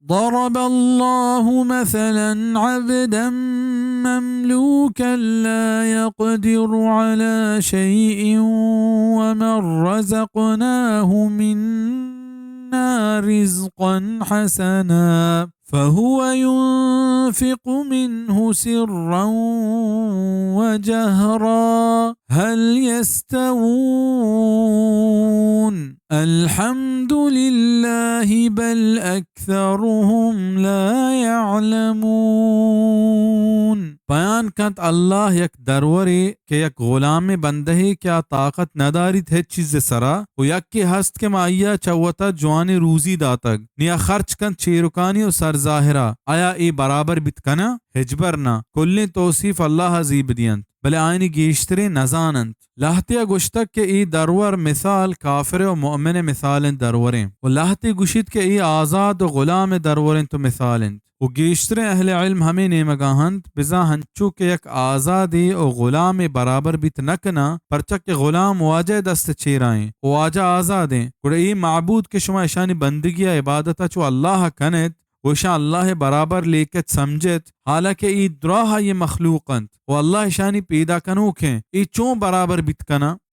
ضرب الله مثلا عبدا مملوكا لا يقدر على شيء ومن رزقناه منا رزقا حسنا فهو ينفق منه سرا وجهرا هل يستوون الحمد لله بل أكثرهم لا يعلمون۔ بیان کنت اللہ یک درورے کہ یک غلامیں بندہے کہ آ طاقت نداریت ہچ چیزے سرا، و یکے ہست کہ ما آئیا چہ وتا جوانیں روزی داتگ، نیا خرچ کنت چیرکانی و سرظاہرا، آیا اے برابر بیت کناں؟ ہچبر نہ، کلیں توصیف اللہ ء زیب دینت، بلے آیانی گیشتریں نزاننت۔ لہتے ء گوشتگ کہ اے درور مثال کافر و مؤمن ء مثال انت دروریں، و لہتے گوشیت کہ اے آزاد و غلام ء درور انت و مثال انت۔ و گیشتریں اہل علم ہمے نیمگا انت، بزاں ہنچو کہ یک آزادے و غلامے برابر بیت نہ کناں، پرچا کہ غلام واجہ ء دست ء چیرا ایں و واجہ آزادیں، گڑا اے معبود کہ شما اشانی بندگی ء عبادت ء چو اللہ ء کنت، و اشاں اللہ ء برابر لیکت سمجھت، حالانکہ اے دراہ آئی ء مخلوق انت و اللہ اشانی پیدا کنوک انت، اے چون برابر بیت کناں؟